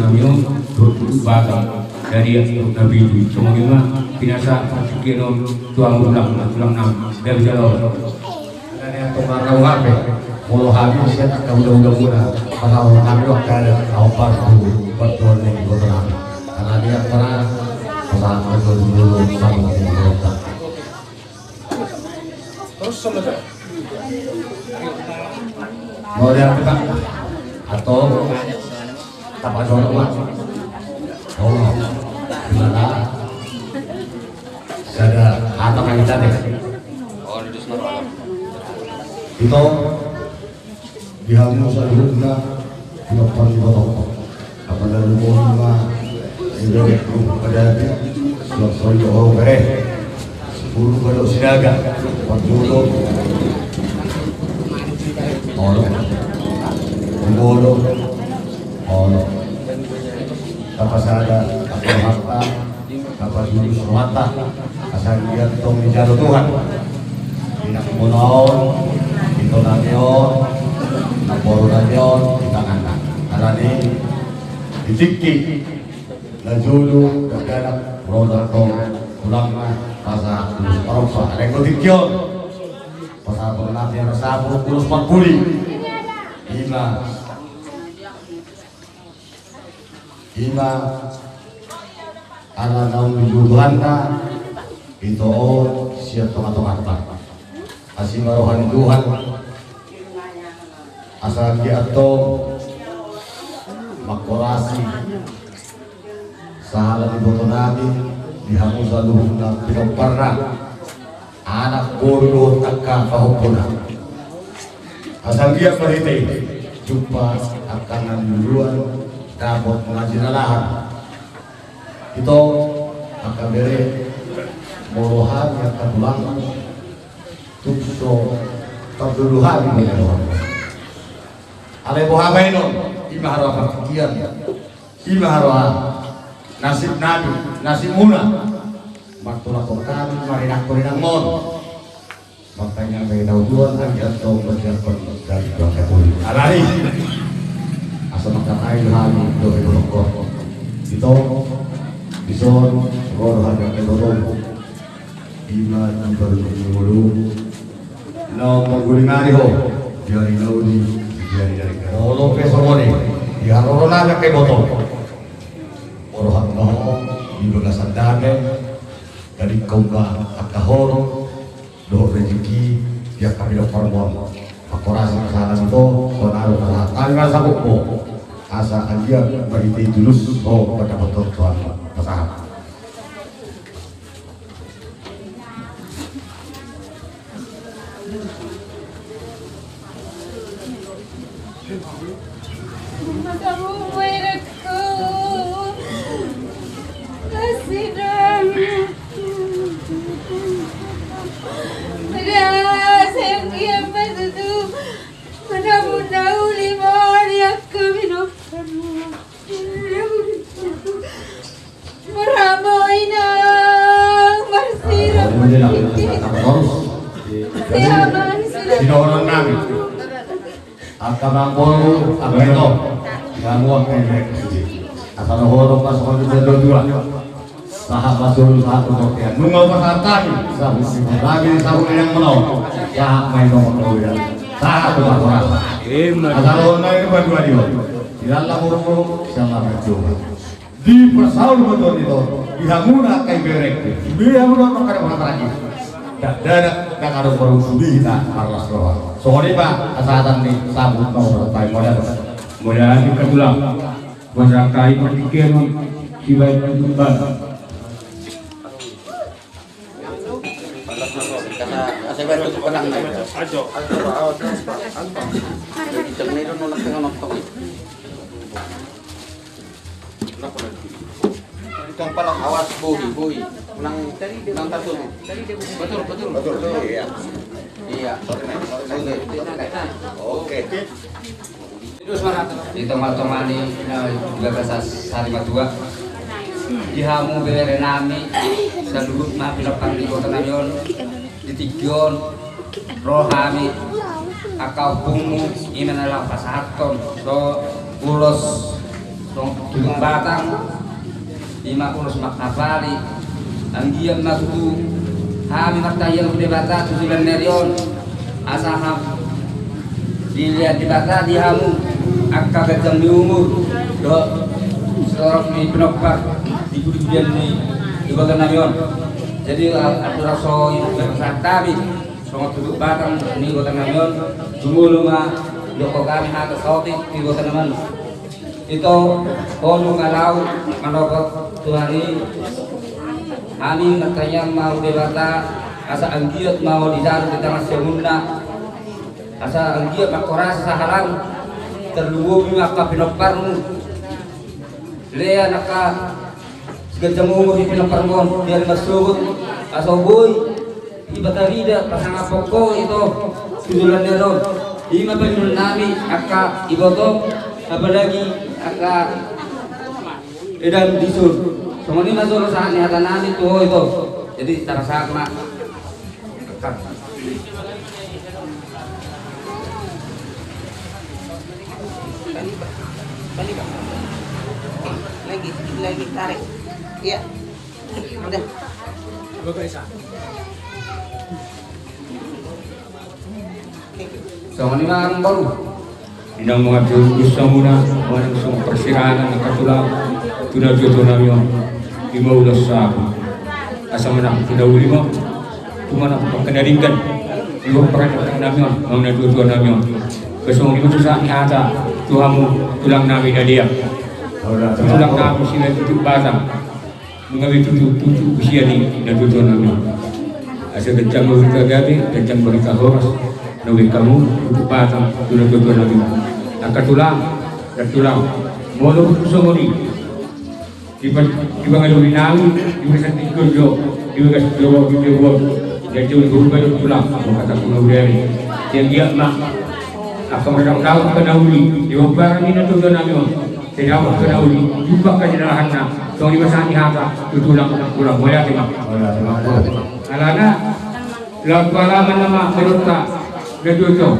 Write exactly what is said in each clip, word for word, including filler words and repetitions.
Nyo, dohot tu bagak dari na pitu, songon i ma pinasa partingkian on tu hamu tulang, tulang nami, gabe jalo. Alani antong marnau hape, molo hami sian angka hulahula muna, pasahathon hami do angka adat na hombar tu partuaon ni iboto nami. Alani antong pasahat ma jolo tu sabun ni iboto. Mauliate, Pak. Antong tapajolo, Pak. Oh, di mana? Sada hata ma hita deh. Ito. Di hamu saluhutna, di pinompar ni iboto. Apala lumobi ma, di bere, di padapi, suang sori do ho bere. Sipulu gadok sinaga, parjolo. Olo. Olo. Olo. Tapasada, tapasada. Tapatulus rohanta, asa anggiat tong dijalo Tuhan. Di na muna on, ito nami on, na boru nami on, di tanganna. Alani, di tingki na jolo, dakdanak, ro do antong tulangna, pasahat ulos parompa. Alai anggo tingki on, pasahaton nami na sapu ulos parpudi. Ima. Ima ala naung dijou Tuhanta, ito on sian tongatonganta. Asi ma roha ni Tuhan, asa anggiat tong manghorasi sahala ni iboto nami, di hamu saluhutna pinomparna. Anak boru dohot angka pahompuna. Asa anggiat marhite i, jumpa angka na niluluan, dapot na jinalahan. Ito, angka bere, molo hami angka tulang, tung so tardulu hami di roha. Alai boha baenon, ima haroa partingkian. Ima haroa nasib nami, nasibmuna. Martulakhon hami, marinangkon inangmon. Martangiang ma hita tu Tuhan, anggiat tong martangiangkon dari Tuhan Kapolri. Alani. Asa mangkatai hami dohot iboto. Ito, dison, ro do hami angka iboto. Ima tu baru ni ngolu. Naung mangguling ari ho. Di ari na uli, di ari na denggan. Molo pe songon i, di haroro nami angka iboto. Ro hami ma ho di bagasan dame. Jadi angka horong dohot rejeki, di angka pinomparmon. Manghorasi pasahat hami tu ho, songon i do pasahat hami ma sapupu. Asa anggiat marhite i tulus ho mandapothon pasahat. Marhaha ma ho inang, marsirap. Jadi, sinohonon nami. Angka amangboru, angka ito. Di hamu angka ito. Asa dohonon ma songon i do tutu. Sahat ma solu, sahat ma solu. Nunga hupasahat hami, sahat ma solu. Sahat ma ito. Sahat ma solu. Asa dohonon nami tu paduahon. Di dalam umur, selamat berjumpa. Dipasahat ma tu ho, di hamuna angka iberengku. Sude hamuna angka na marhahamaranggi. Dakdanak, dakdanak baru sude hita marlas roha. Songon i ma hasahatan ni sahat ma tu ho. Mauliate. Mauliate angka tulang. Buat angka i partingkian on, sibaen tutupan. Awas, bohi, bohi. Unang, unang tatu. Betul, betul. Betul, betul, iya. Iya. Oke. Oke. Di tongatonga ni na di bagasan sari matua, di hamu bere nami saluhutna pinompar ni iboto nami on, di tingki on ro hami angka ompungmu, ima na laho pasahathon do ulos Tong tulang Batak, ima ulos mangkapali, anggiat ma tutu hami martangiang tu Debata tu joloan ni ari on, asa ham dilehon Debata di hamu angka ganjang ni umur dohot sitorop ni pinompar di pudi-pudian ni iboto nami on. Jadi, andorang so i, pasahat hami songon tulang Batak ni iboto nami on, jumolo ma didok hami hata saotik tu iboto nami on. Ito, olo ma laho manopot Tuhan i. Hami martangiang ma tu Debata asa anggiat ma ho dijalo di tangan siamunna, asa anggiat mangkorasi sahalak, tarlumobi ma angka pinomparmu. Lehon angka siganjang umur di pinomparmu on, biar marsogot asa boi dipatarida pasangaphon ho ito tu joloan ni ari on. Ima pangidoan nami angka iboto, apalagi angka eda di son. Songon i ma jolo sahat ni hata nami tu ho ito. Jadi, tapasahat ma. Lagi, lagi tarik. Iya. Udah. Songon i ma, amang boru. Inang, mangatuhon dosamuna, manang songon parsirangan angka tulang tu natuatua nami on, ima ulos sapu. Asa manang tu na uli ma, tu manang pangkanaringgan, ima parsirangan nami on, manang natuatua nami on. Songon i ma tu sahat ni hata tu hamu tulang nami na deak, tulang nami Simanjujung Batam. Nunga be tutu, tutu usia ni natuatua nami. Asa ganjang ma barita gabe, ganjang barita horas. Na be hamu tutu Batam tu natuatua nami. Angka tulang, angka tulang. Molo songon i. Di pa-, di pangaloi nami, di bagasan tingki on jo, di bagasan Jawa, di Jawa. Jadi jolo di hurba jo tulang, molo hata hurba ari. Jadi anggiat ma angka mardao-dao angka na uli, di hombar ni natuatua nami on. Sai dapot angka na uli, jumpa angka ni lalahanna, songon i ma sahat ni hata tu tulang, tulang. Mauliate ma. Mauliate ma. Alana, laho tu halaman nama, saluhutna, na tuatua.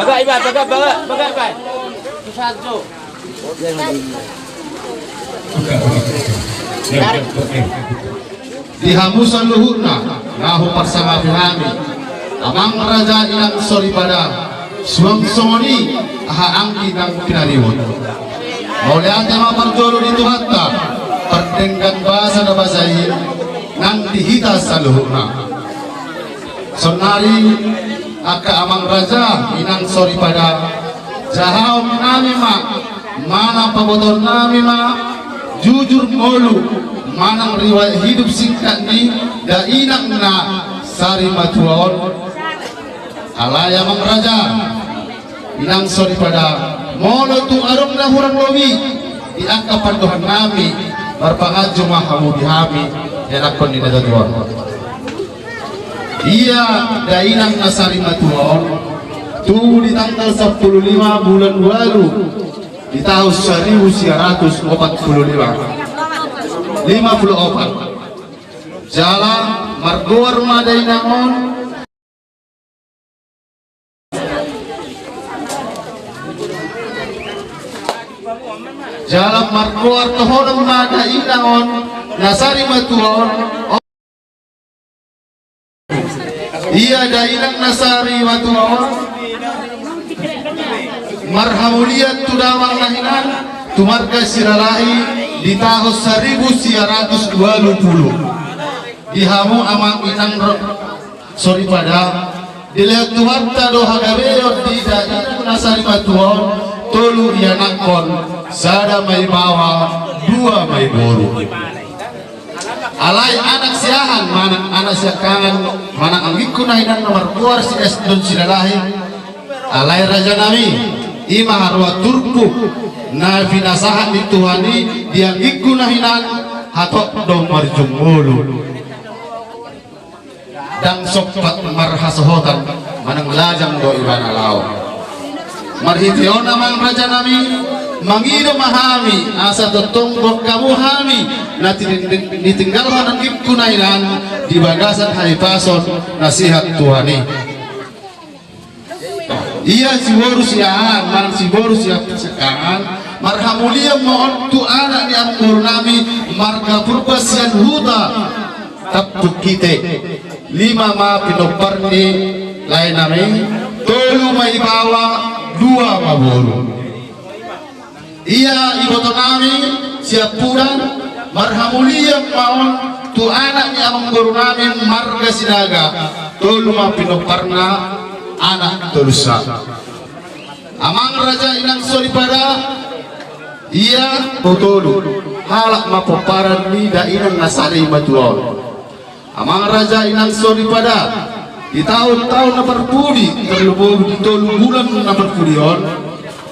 Baga, baga, baga, baga, baga. Di hamu saluhutna na huparsangapi hami, amang raja inang soripada, suang songon i aha anggi nang pinaribot. Mauliate ma parjolo di Tuhanta, pardenggan basa na basa i nang di hita saluhutna. Saonnari angka amang raja inang soripada, jahaon nami ma manang pabotoon nami ma jujur ngolu manang riwayat hidup singkat ni dainang na sarimatua on. Alai amang raja inang soripada, molo tung adong na hurang lobi di angka pandohan nami, marpanganju ma hamu di hami, ianakkon ni na jatuaon. Ia dainang na sarimatua on tubu di tanggal sampulu lima bulan ualu di tahun saribu sia ratus opat pulu lima, lima pulu opat. Jala margoar ma dainang on, jala margoar dohonon ma dainang on na sarimatua on. Ia dainang na sarimatua on marhamulian tu damang na hinan, tu marga Silalahi di tahun saribu sia ratus ualu pulu. Di hamu amang inang ro-, soripada, dilehon Tuhanta do hagabeon di dainang na sarimatua on, tolu ianakkon, sada ma i baoa, dua ma i boru. Alai anak siahaan manang anak siangkangan manang anggingku na hinan na margoar si Esdon Silalahi. Alai raja nami, i ma haroa turpuk na pinasahat ni Tuhan i di anggingku na hinan, hatop do marujung ngolu. Ndang sompat marhasohotan manang lajang do ibana laho. Marhite on amang raja nami, mangido ma hami asa tongtong boan hamu hami na ti-, nitinggalhon anggingku na hinan di bagasan hahipason na sihat Tuhan i. Ia siboru siahaan manang siboru siangkangan, marhamulian ma on tu anak ni amangboru nami marga Purba sian huta Tampuk Hite. Lima ma pinompar ni lae nami, tolu ma i baoa, dua ma boru. Ia iboto nami siampudan, marhamulian ma on tu anak ni amangboru nami marga Sinaga, tolu ma pinomparna, anak tolusa. Amang raja inang soripada, ia botolu, halak ma pomparan ni dainang na sarimatua on. Amang raja inang soripada, di taon-taon na parpudi, tarlumobi di tolu bulan na parpudi on,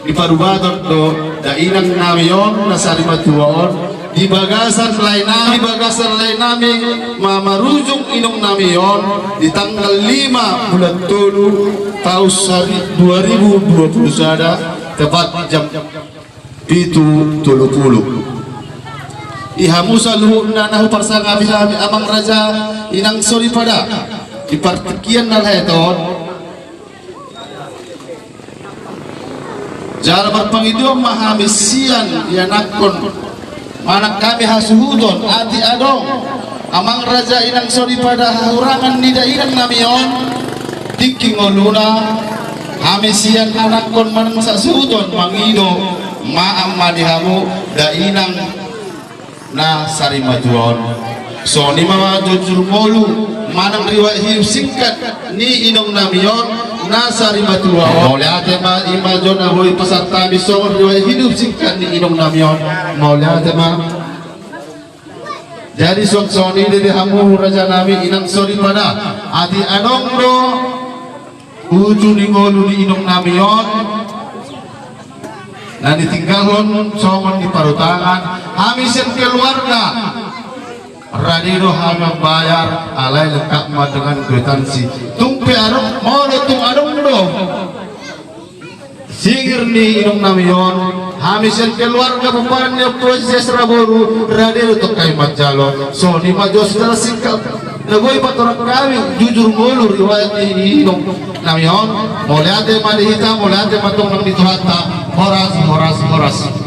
diparubaton do dainang nami on na sarimatua on di bagasan lae nami, bagasan lae nami ma marujung inong nami on di tanggal lima bulan tolu taon sari-, dua ribu dua puluh sada, tepat jam pitu tolu pulu. Di hamu saluhutna na huparsangapi hami amang raja inang soripada, di partingkian na lehet on, jala marpangidoan ma hami sian ianakkon manang hami hasuhuton, atik adong amang raja inang soripada hahurangan ni dainang nami on tingki ngoluna, hami sian anakkon manang sasuhuton mangido maaf ma di hamu dainang na sarimatua on. Songon i ma jujur ngolu manang riwayat hidup singkat ni inong nami on na sarimatua on. Mauliate ma, i ma jo na boi pasahat hami songon riwayat hidup singkat ni inong nami on. Mauliate ma. Jadi songon i do di hamu raja nami inang soripada, atik adong do uju ni ngolu ni inong nami on na nitinggalhon songon ni parutangan, hami sian keluarga rade do hami mambayar, alai lengkap ma dengan kwitansi. Tung pe adong, molo tung adong do singir ni inong nami on, hami sian keluarga pomparan ni Ompu Sias Raboru rade do tong hami manjalo. Songon i ma jo secara singkat. Na boi patorang hami jujur ngolu riwayat ni inong nami on. Mauliate ma di hita, mauliate ma tong nang di Tuhanta. Horas, horas, horas.